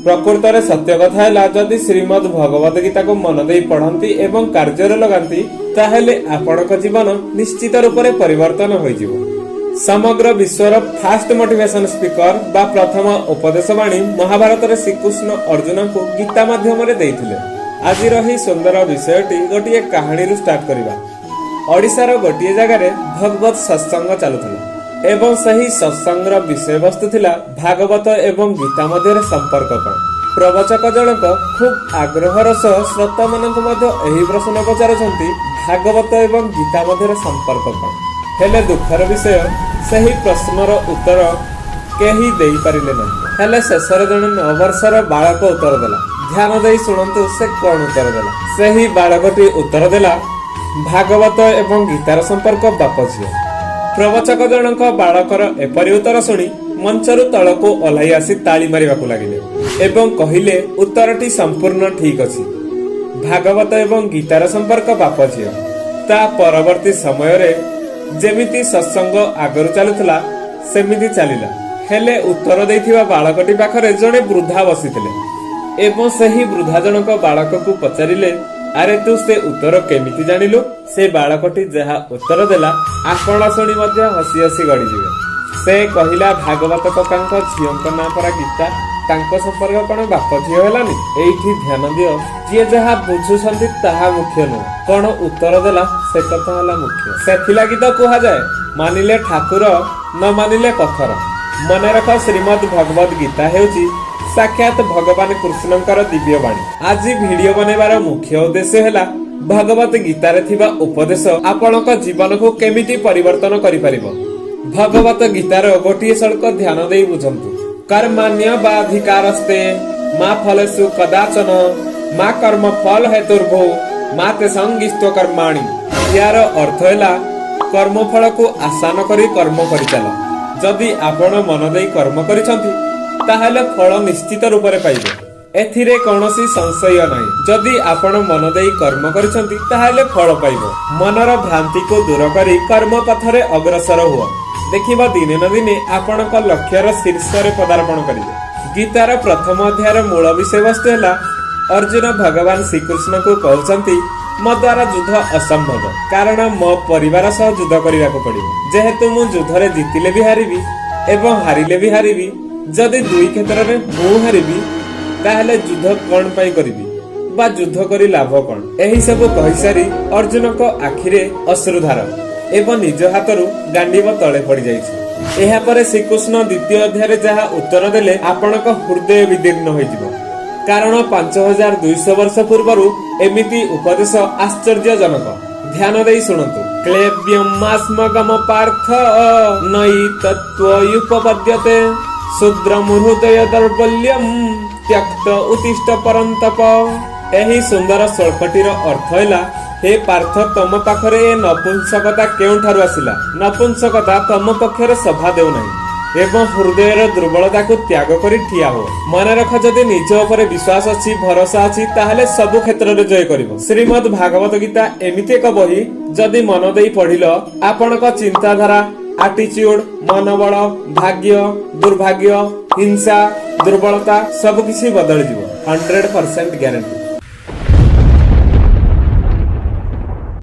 ପ୍ରକୃତରେ ସତ୍ୟ କଥା ହେଲା, ଯଦି ଶ୍ରୀମଦ୍ ଭଗବତ ଗୀତାକୁ ମନ ଦେଇ ପଢନ୍ତି ଏବଂ କାର୍ଯ୍ୟରେ ଲଗାନ୍ତି, ତାହେଲେ ଆପଣଙ୍କ ଜୀବନ ନିଶ୍ଚିତ ରୂପରେ ପରିବର୍ତ୍ତନ ହୋଇଯିବ। ସମଗ୍ର ବିଶ୍ୱର ଫାଷ୍ଟ ମୋଟିଭେସନ ସ୍ପିକର ବା ପ୍ରଥମ ଉପଦେଶ ବାଣୀ ମହାଭାରତରେ ଶ୍ରୀକୃଷ୍ଣ ଅର୍ଜୁନଙ୍କୁ ଗୀତା ମାଧ୍ୟମରେ ଦେଇଥିଲେ। ଆଜିର ଏହି ସୁନ୍ଦର ବିଷୟଟି ଗୋଟିଏ କାହାଣୀରୁ ଷ୍ଟାର୍ଟ କରିବା। ଓଡ଼ିଶାର ଗୋଟିଏ ଜାଗାରେ ଭଗବତ ସତ୍ସଙ୍ଗ ଚାଲୁଥିଲା ଏବଂ ସେହି ସତ୍ସଙ୍ଗର ବିଷୟବସ୍ତୁ ଥିଲା ଭାଗବତ ଏବଂ ଗୀତା ମଧ୍ୟରେ ସମ୍ପର୍କ କଣ। ପ୍ରବଚକ ଜଣକ ଖୁବ୍ ଆଗ୍ରହର ସହ ଶ୍ରୋତାମାନଙ୍କୁ ମଧ୍ୟ ଏହି ପ୍ରଶ୍ନ ପଚାରୁଛନ୍ତି, ଭାଗବତ ଏବଂ ଗୀତା ମଧ୍ୟରେ ସମ୍ପର୍କ କଣ? ହେଲେ ଦୁଃଖର ବିଷୟ, ସେହି ପ୍ରଶ୍ନର ଉତ୍ତର କେହି ଦେଇପାରିଲେ ନାହିଁ। ହେଲେ ଶେଷରେ ଜଣେ 9 ବର୍ଷର ବାଳକ ଉତ୍ତର ଦେଲା। ଧ୍ୟାନ ଦେଇ ଶୁଣନ୍ତୁ ସେ କଣ ଉତ୍ତର ଦେଲା। ସେହି ବାଳକଟି ଉତ୍ତର ଦେଲା, ଭାଗବତ ଏବଂ ଗୀତାର ସମ୍ପର୍କ ବାପ ଝିଅ। ପ୍ରବଚକ ଜଣଙ୍କ ବାଳକର ଏପରି ଉତ୍ତର ଶୁଣି ମଞ୍ଚରୁ ତଳକୁ ଓହ୍ଲାଇ ଆସି ତାଳି ମାରିବାକୁ ଲାଗିଲେ ଏବଂ କହିଲେ, ଉତ୍ତରଟି ସମ୍ପୂର୍ଣ୍ଣ ଠିକ ଅଛି। ଭାଗବତ ଏବଂ ଗୀତାର ସମ୍ପର୍କ ବାପ ଝିଅ। ତା ପରବର୍ତ୍ତୀ ସମୟରେ ଯେମିତି ସତ୍ସଙ୍ଗ ଆଗରୁ ଚାଲୁଥିଲା, ସେମିତି ଚାଲିଲା। ହେଲେ ଉତ୍ତର ଦେଇଥିବା ବାଳକଟି ପାଖରେ ଜଣେ ବୃଦ୍ଧା ବସିଥିଲେ ଏବଂ ସେହି ବୃଦ୍ଧା ଜଣକ ବାଳକକୁ ପଚାରିଲେ, ଆରେ, ତୁ ସେ ଉତ୍ତର କେମିତି ଜାଣିଲୁ? ସେ ବାଳକଟି ଯାହା ଉତ୍ତର ଦେଲା, ଆପଣ ଶୁଣି ମଧ୍ୟ ହସି ହସି ଗଡ଼ିଯିବେ। ସେ କହିଲା, ଭାଗବତ କକାଙ୍କ ଝିଅଙ୍କ ନାଁ ପରା ଗୀତା। ତାଙ୍କ ସମ୍ପର୍କ କଣ ବାପ ଝିଅ ହେଲାନି? ଏଇଠି ଧ୍ୟାନ ଦିଅ, ଯିଏ ଯାହା ବୁଝୁଛନ୍ତି ତାହା ମୁଖ୍ୟ ନୁହଁ, କଣ ଉତ୍ତର ଦେଲା ସେ କଥା ହେଲା ମୁଖ୍ୟ। ସେଥିଲାଗି ତ କୁହାଯାଏ, ମାନିଲେ ଠାକୁର, ନ ମାନିଲେ ପଥର। ମନେ ରଖ, ଶ୍ରୀମଦ୍ ଭଗବତ ଗୀତା ହେଉଛି ସାକ୍ଷାତ ଭଗବାନ କୃଷ୍ଣଙ୍କର ଦିବ୍ୟ ବାଣୀ। ଆଜି ଭିଡିଓ ବନେଇବାର ମୁଖ୍ୟ ଉଦ୍ଦେଶ୍ୟ ହେଲା, ଭଗବତ ଗୀତାରେ ଥିବା ଉପଦେଶ ଆପଣଙ୍କ ଜୀବନକୁ କେମିତି ପରିବର୍ତ୍ତନ କରିପାରିବ। ଭଗବତ ଗୀତାର ଗୋଟିଏ ଶ୍ଳୋକ ଧ୍ୟାନ ଦେଇ ବୁଝନ୍ତୁ। କର୍ମଣ୍ୟେବାଧିକାରସ୍ତେ ମା ଫଲେଷୁ କଦାଚନ, ମା କର୍ମ ଫଳ ହେତୁର୍ଭୂ, ମା ତେ ସଙ୍ଗୋଷ୍ତ୍ୱ କର୍ମଣି। ଏହାର ଅର୍ଥ ହେଲା, କର୍ମଫଳକୁ ଆଶା ନ କରି କର୍ମ କରିଚାଲ। ଯଦି ଆପଣ ମନ ଦେଇ କର୍ମ କରିଛନ୍ତି, ତାହେଲେ ଫଳ ନିଶ୍ଚିତ ରୂପରେ ପାଇବେ, ଏଥିରେ କୌଣସି ସଂଶୟ ନାହିଁ। ଯଦି ଆପଣ ମନ ଦେଇ କର୍ମ କରିଛନ୍ତି, ତାହେଲେ ଫଳ ପାଇବ। ମନର ଭ୍ରାନ୍ତିକୁ ଦୂର କରି କର୍ମ ପଥରେ ଅଗ୍ରସର ହୁଅ। ଦେଖିବ, ଦିନେ ନା ଦିନେ ଆପଣଙ୍କ ଲକ୍ଷ୍ୟର ଶୀର୍ଷରେ ପଦାର୍ପଣ କରିବେ। ଗୀତାର ପ୍ରଥମ ଅଧ୍ୟାୟର ମୂଳ ବିଷୟବସ୍ତୁ ହେଲା, ଅର୍ଜୁନ ଭଗବାନ ଶ୍ରୀକୃଷ୍ଣଙ୍କୁ କହୁଛନ୍ତି, ମୋ ଦ୍ୱାରା ଯୁଦ୍ଧ ଅସମ୍ଭବ, କାରଣ ମୋ ପରିବାର ସହ ଯୁଦ୍ଧ କରିବାକୁ ପଡିବ। ଯେହେତୁ ମୁଁ ଯୁଦ୍ଧରେ ଜିତିଲେ ବି ହାରିବି ଏବଂ ହାରିଲେ ବି ହାରିବି। ଯଦି ଦୁଇ କ୍ଷେତ୍ରରେ ମୁଁ ହାରିବି, ତାହେଲେ ଯୁଦ୍ଧ କଣ ପାଇଁ କରିବି ବା ଯୁଦ୍ଧ କରି ଲାଭ କଣ? ଏହି ସବୁ କହିସାରି ଅର୍ଜୁନଙ୍କ ଆଖିରେ ଅଶ୍ରୁଧାର ଏବଂ ନିଜ ହାତରୁ ଗାଣ୍ଡିବ ତଳେ ପଡିଯାଇଛି। ଏହାପରେ ଶ୍ରୀକୃଷ୍ଣ ଦ୍ୱିତୀୟ ଅଧ୍ୟାୟରେ ଯାହା ଉତ୍ତର ଦେଲେ, ଆପଣଙ୍କ ହୃଦୟ ବିଦୀର୍ଣ୍ଣ ହୋଇଯିବ, କାରଣ 5200 ବର୍ଷ ପୂର୍ବରୁ ଏମିତି ଉପଦେଶ ଆଶ୍ଚର୍ଯ୍ୟଜନକ। ଧ୍ୟାନ ଦେଇ ଶୁଣନ୍ତୁ। କ୍ଳୈବ୍ୟମାତ୍ମଗମ ପାର୍ଥ ନୈତତ୍ତ୍ୱୟୁପପଦ୍ୟତେ, କ୍ଷୁଦ୍ରମ ହୃଦୟ ଦୌର୍ବଲ୍ୟମ ତ୍ୟକ୍ତ ଉତ୍ତିଷ୍ଠ ପରନ୍ତପ। ଏହି ସୁନ୍ଦର ଶ୍ଳୋକଟିର ଅର୍ଥ ହେଲା, ହେ ପାର୍ଥ, ତମ ପାଖରେ ଏ ନପୁଂସକତା କେଉଁଠାରୁ ଆସିଲା? ନପୁଂସକତା ତମ ପକ୍ଷରେ ଶୋଭା ଦେଉନାହିଁ ଏବଂ ହୃଦୟର ଦୁର୍ବଳତାକୁ ତ୍ୟାଗ କରି ଠିଆ ହୁଅ। ମନେ ରଖ, ଯଦି ନିଜ ଉପରେ ବିଶ୍ୱାସ ଅଛି, ଭରସା ଅଛି, ତାହେଲେ ସବୁ କ୍ଷେତ୍ରରେ ଜୟ କରିବ। ଶ୍ରୀମଦ୍ ଭାଗବତ ଗୀତା ଏମିତି ଏକ ବହି, ଯଦି ମନ ଦେଇ ପଢିଲ, ଆପଣଙ୍କ ଚିନ୍ତାଧାରା, ଆଟିଚ୍ୟୁଡ, ମନୋବଳ, ଭାଗ୍ୟ, ଦୁର୍ଭାଗ୍ୟ, ହିଂସା, ଦୁର୍ବଳତା ସବୁ କିଛି ବଦଳିଯିବ। 100% ଗ୍ୟାରେଣ୍ଟି।